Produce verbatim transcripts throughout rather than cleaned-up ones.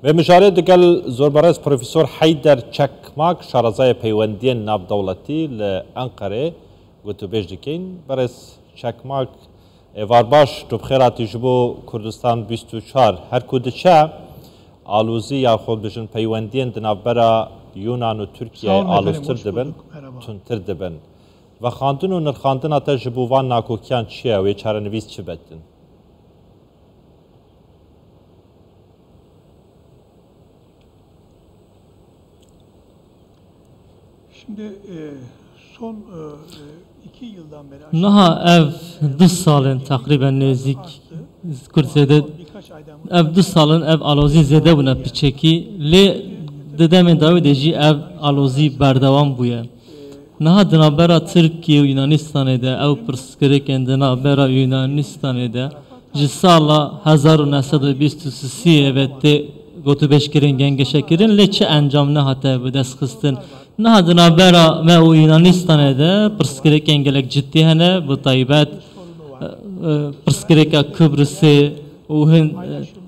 Vê mijarê digel Zorberêz Profesor Heyder Çekmak, şarezayê peywendiyên navdewletî li Enqerê, gotûbêj dikin. Berêz Çekmak, êvar baş, tu bi xêr hatî ji bo Kurdistan bîst û çar. Her ku diçe, alozî ya xwe bijin peywendiyên di navbera Yunan û Tirkiyeyê aloztir dibin, tundtir dibin. Vexwendin û nirxandina te ji bo van nakokiyan çi ye? Wê çarenivîs çi betin? Şimdi e, son e, e, iki yıldan beri aşağı Niha ev du sal in teqrîben nêzîk Kurd zêde, ev du sal in ev alozî zêde bûne piçekî, lê di demên dawî de jî ev alozî berdewam bûye. Niha di navbera Tirkiye û Yunanistanê de ew pirsgirêkên di navbera Yunanistanê de ji sala hezar û neh sed û bîst û sisiyê ve tê gotûbêjkirin, gengeşekirin, lê çi encam nehate bidestxistin. Niha di navbera me û Yunanistanê de pirsgirêkên gelek cidî hene, bi taybet, e, e, pirsgirêka Kibrisê û hin,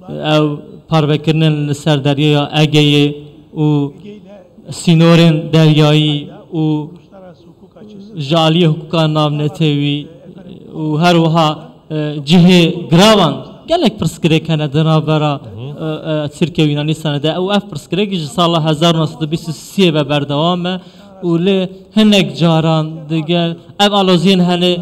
e, ew parvekirinên li ser deryaya Egeyê û sînorên deryayî û ji aliyê hiqûqa navnetewî û her wiha, e, cihê giravan gelek pirsgirêk hene di navbera, e, e, Tirkiye û Yunanistanê de. Û ev pirsgirêk ji sala hezar û neh sed û bîst û sisiyê ve berdewam e û lê hinek caran digel ev aloziyên hene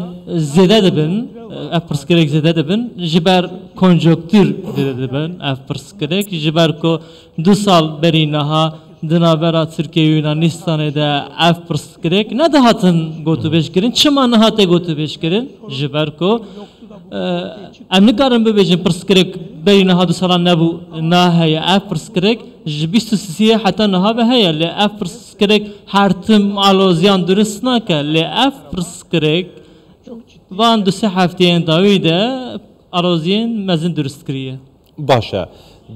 zêde dibin, e, ev pirsgirêk zêde dibin, ji ber konjonktûr zêde dibin ev pirsgirêk, ji ber ku du sal berî niha di navbera Tirkiye û Yunanistanê de ev pirsgirêk nedihatin gotûbêjkirin. Çima nihate gotûbêjkirin? Ji ber ku, e, em nikarin bibêjin pirsgirêk berî niha du salan nebû, naheye. Ev pirsgirêk ji bîst û sisiyê heta niha ve heye. Lê ev pirsgirêk her tim aloziyan durist nake. Lê ev pirsgirêk van du sê hefteyên dawî de aloziyên mezin durist kiriye. Baş e.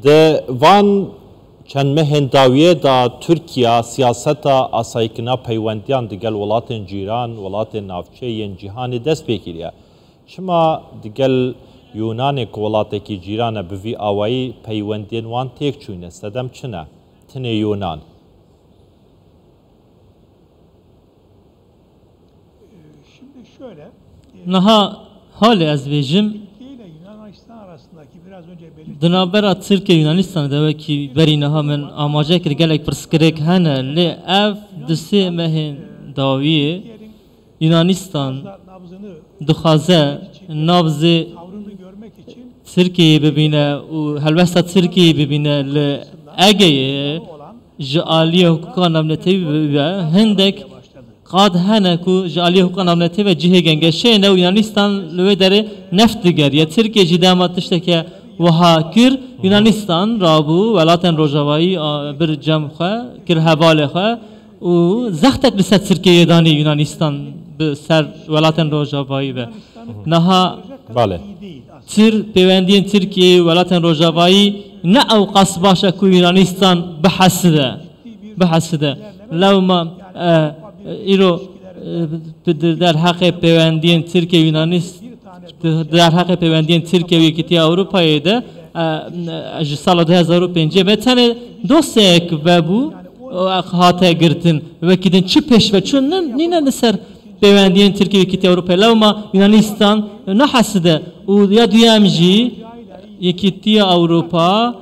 Di van çend mehên dawiyê de Tirkiye siyaseta asayîkirina peywendiyan digel welatên cîran, welatên navçe yên cîhanê dest pê kiriye. Çima digel Yunanê ku welatekî cîran e bi vî awayî peywendiyên wan têk çûyne? Sedem çi ne? Tinê Yunan. Niha halê ez bêjim, di navbera Tirkiye û Yunanistanê de wekî berî niha min amaje kir gelek pirsgirêk hene, lê ev du sê mehên dawiyê Yunanistan dixwaze nabzê Tirkiyeyê bibîne û helwesta Tirkiyeyê bibîne li Egeyê ji aliyê hiqûqa navnetewî ve hindek qad hene ku ji aliyê hiqûqa navnetewî ve cihê gengeşeyê ne û Yunanistan li wê derê neft digeriye. Tirkiye jî dema tişteke wiha kir, Yunanistan rabû welatên rojavayî, a, bir cem xwe, kir hevalê xwe û zextek li ser Tirkiyeyê danî Yunanistan bi ser welatên rojavayî ve. Niha Belê. Tir, pêwendiyên Tirkiyeyê û welatên rojavayî ne ewqas baş e ku Yunanistan biheside. Biheside. Lewma, e, îro, e, di derheqê pêwendiyên Tirkiye Yunanist-, di derheqê pêwendiyên Tirkiye û Yekîtiya Ewropayê de, e, ji sala du hezar û pêncê ve tenê dosyayek vebû, hate girtin. Wekî din çi pêş ve çûn, ne, nîne li ser pêwendiyên Tirkiye û Yekîtiya Ewropayê. Lewma Yunanistan neheside û ya duyem jî Yekîtiya Ewropa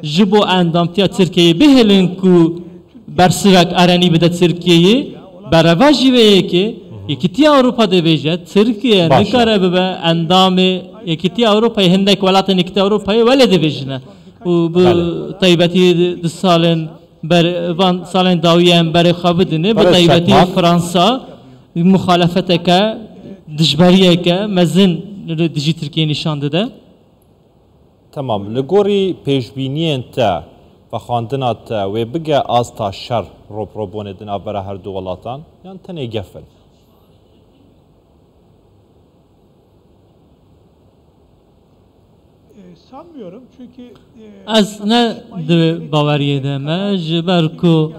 ji bo endamtiya Tirkiyeyê bihêlin ku bersivek erenî bide Tirkiyeyê, berevajî vê yekê Yekîtiya Ewropa dibêje Tirkiye Baş e. nikare bibe endamê Yekîtiya Ewropayê, hindek welatên Yekîtiya Ewropayê welê dibêjine. Û bi Belê. taybetî di salên ber-, van salên dawî em berê xwe bidinê, bi Berê taybetî Çakmak. Fransa muxalefeteke, dijberiyeke mezin li dijî Tirkiyê nîşan dide. Temam. Li gorî pêşbîniyên te, vexwendina te, wê bige asta şer, roprobonê di navbera her du welatan, yan tenê gef in? Ez ne di wê baweriyê de me, ji ber ku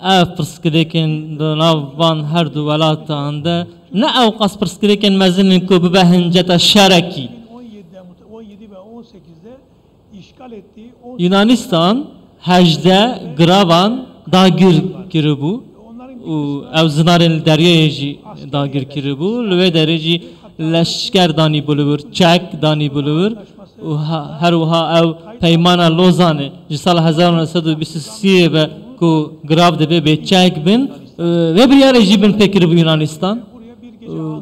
ev pirsgirêkên di nav van her du welatan de ne ewqas pirsgirêkên mezin in ku bibe hinceta şerekî. Yunanistan hejdeh gravan dagir kiribû û ew zinarên li deryayê jî dagir kiribû. Li wê derê jî leşker danî bû li wir, çek danî bû li wir û ha-, her wiha ew peymana Lozanê ji sala hezar û neh sed û bîst û sê ve ku grav divê bê çek bin, e, vê biryarê jî bin pê kiribû Yunanistan. Û,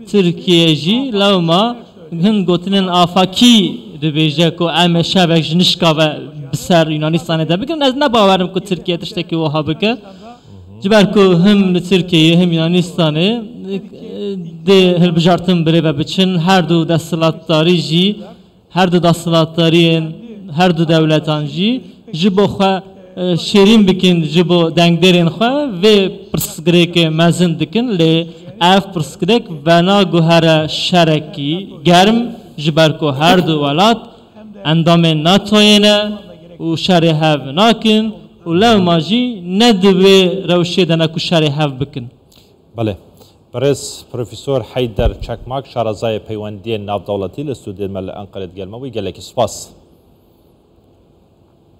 e, Tirkiye jî lewma hin gotinên afakî dibêje ku em ê şevek ji nişka ve bi ser Yunanistanê de bikin. Ez ne bawerim ku Tirkiye tiştekî wiha bike. Ji ber ku him li Tirkiyeyê him Yunanistanê, e, dê hilbijartin bi rê ve biçin. Her du desthilatdarî jî, her du desthilatdariyên her du dewletan jî ji bo xwe, e, şêrîn bikin ji bo dengdêrên xwe, vê pirsgirêkê mezin dikin, lê ev pirsgirêk venaguhere şerekî germ, ji ber ku her du welat endamên NATOyê ne û şerê hev nakin û lewma jî ne di wê rewşê de ne ku şerê hev bikin. Belê. Birêz Profesor Heyder Çakmak, şarezayê peywendiyên navdewletî li stûdiyê me li Enqerê digel me bû. Gelekî spas.